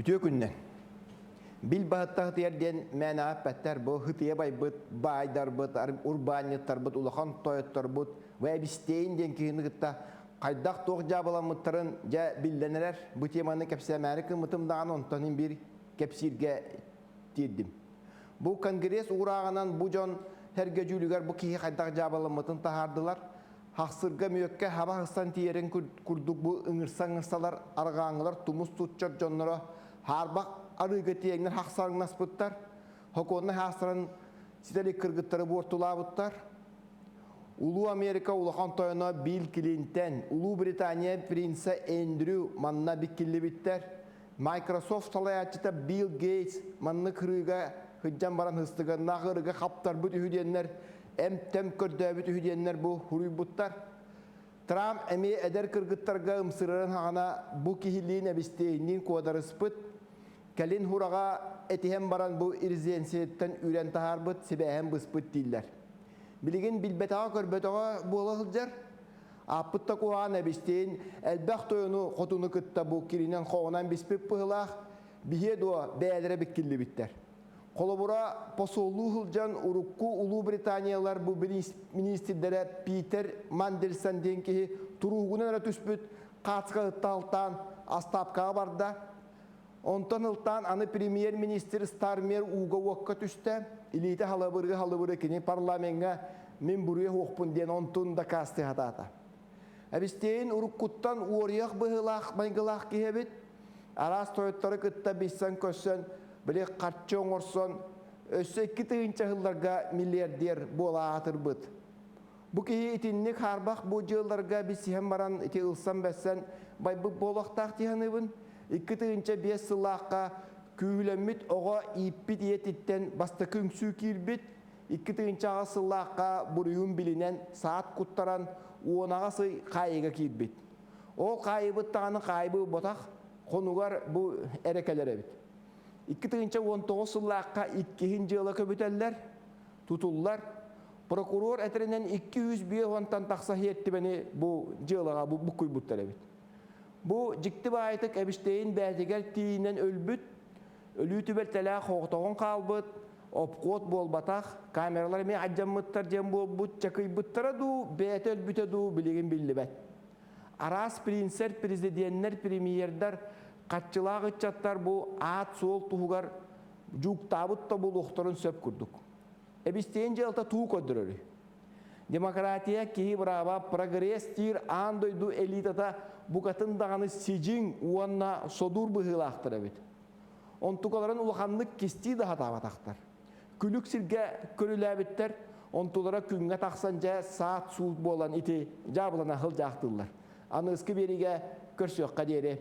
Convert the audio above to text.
Үтүө күннэн. Бил баһытта хытыйар диэн мээнэҕэ эппэттэр. Бу хытыйа байбыт, баайдарбыт, урбаанньыттарбыт, улахан тойотторбут, бу эбистиэйин диэн киһини кытта хайдах туох дьаабыламмыттарын дьэ биллэн эрэр. Бу теманы кэпсээмээри гыммытым даҕаны онтон иһин биир кэпсииргэ тиэрдим. Бу конгресс уурааҕынан бу дьон сэргэ дьүүлүгэр бу киһи хайдах дьаабыламмытын таһаардылар. Хахсырга мүөккэ хаба хассан тиийэрин курдук бу ыҥырса-ыҥырсалар арҕааҥҥылар тумус тутчар дьонноро хаарбах арыыга тиэҥнэр хахсарыҥнаспыттар, хокуоннай хаастарын ситэри кыргыттары буортулаабыттар. Улуу Америка улахан тойоно Билл Клинтон, Улуу Британия принца Эндрю манна биккиллибиттэр. Microsoft салайааччыта Билл Гейтс маннык кырыыга сылдьан баран ыстыганнаах ыарыыга хаптарбыт үһү диэннэр эм-тэм көрдөөбүт үһү диэннэр бу суруйбуттар. Трамп эмиэ эдэр кыргыттарга ымсырарын хаҕана бу киһилиин эбистиэйинниин куодарыспыт, кэлин хураҕа этиһэн баран бу резиденцияттан үүрэн таһаарбыт, сибээһин быспыт дииллэр. Билигин билбэтэҕэ-көрбөтөҕө буола сылдьар. Ааппыт да куһаҕан эбистиэйин элбэх тойону хотуну кытта бу киринэн-хоҕунан биспит быһыылаах, биһиэ дуо бэйэлэрэ биккиллибиттэр. Холобура, посоллуу сылдьан урукку Улуу Британиялар бу миниистирдэрэ Питер Мандельсон диэн киһи туруугунан эрэ түспүт хаацка алтаан астаапкаҕа барда. Онтон ылтаан аны премьер-министр Стармер ууга-уокка түстэ. Илиитэ халабыры-халыбыры кини парламеҥҥа мин буруйа суохпун диэн онтун дакаастыы сатаата. Эбистиэйин уруккуттан уоруйах быһыылаах майгылаах киһи эбит. Араас тойоттору кытта билсэн-көрсөн, били харчы оҥорсон, өссө 2000 сылларга миллиардер буола аатырбыт. Бу киһи итинник хаарбах бу дьыалларга билсиһэн баран ити ылсан-бэссэн байбыт буолуохтаах дии саныыбын. 2005 сыллаахха күүһүлэммит оҕо ииппит ийэтиттэн бастакы үҥсүү киирбит. 2008 сыллаахха буруйун билинэн саат куттаран 18 ый хаайыыга киирбит. Ол хаайыбыт даҕаны хаайбы ботах хонугар бу эрэ кэлэр эбит. 2019 сыллаахха иккиһин дьыала көбүтэллэр, тутуллар. Прокурор этэринэн 250-тан тахса сиэртибэни бу дьыалаҕа буккуйбуттар эбит. Бу дьикти баайытык Эбиштейн бээтигэр тиийинэн өлбүт, өлүү түбэлтэлээх хоҕотоҕун хаалбыт, обход буолбатах, камералар эмиэ алдьаммыттар диэн буолбут, чакыйбыттара дуу, бэйэтэ өлбүтэ дуу билигин биллибэт. Араас принцер, президеннэр, премьердар, хаччылаах ыччаттар бу аат-суол туһугар дьууктаабыт да буолуохтарын сөп курдук. Эбистиэн дьыалата туу көрдөрөрүй? Демократия, киһи бырааба, прогресс диир аан дойду элитата букатын даҕаны сидьиҥ уонна содуур быһыылаахтар эбит. Онтукаларын улаханнык кистии да сатаабатахтар. Күлүк сиргэ көрүлээбиттэр, онтулара күҥҥэ тахсан дьэ саат-суут буолан ити дьаабылана сылдьаахтыыллар. Аныгыскы биэриигэ көрсүөххэ диэри.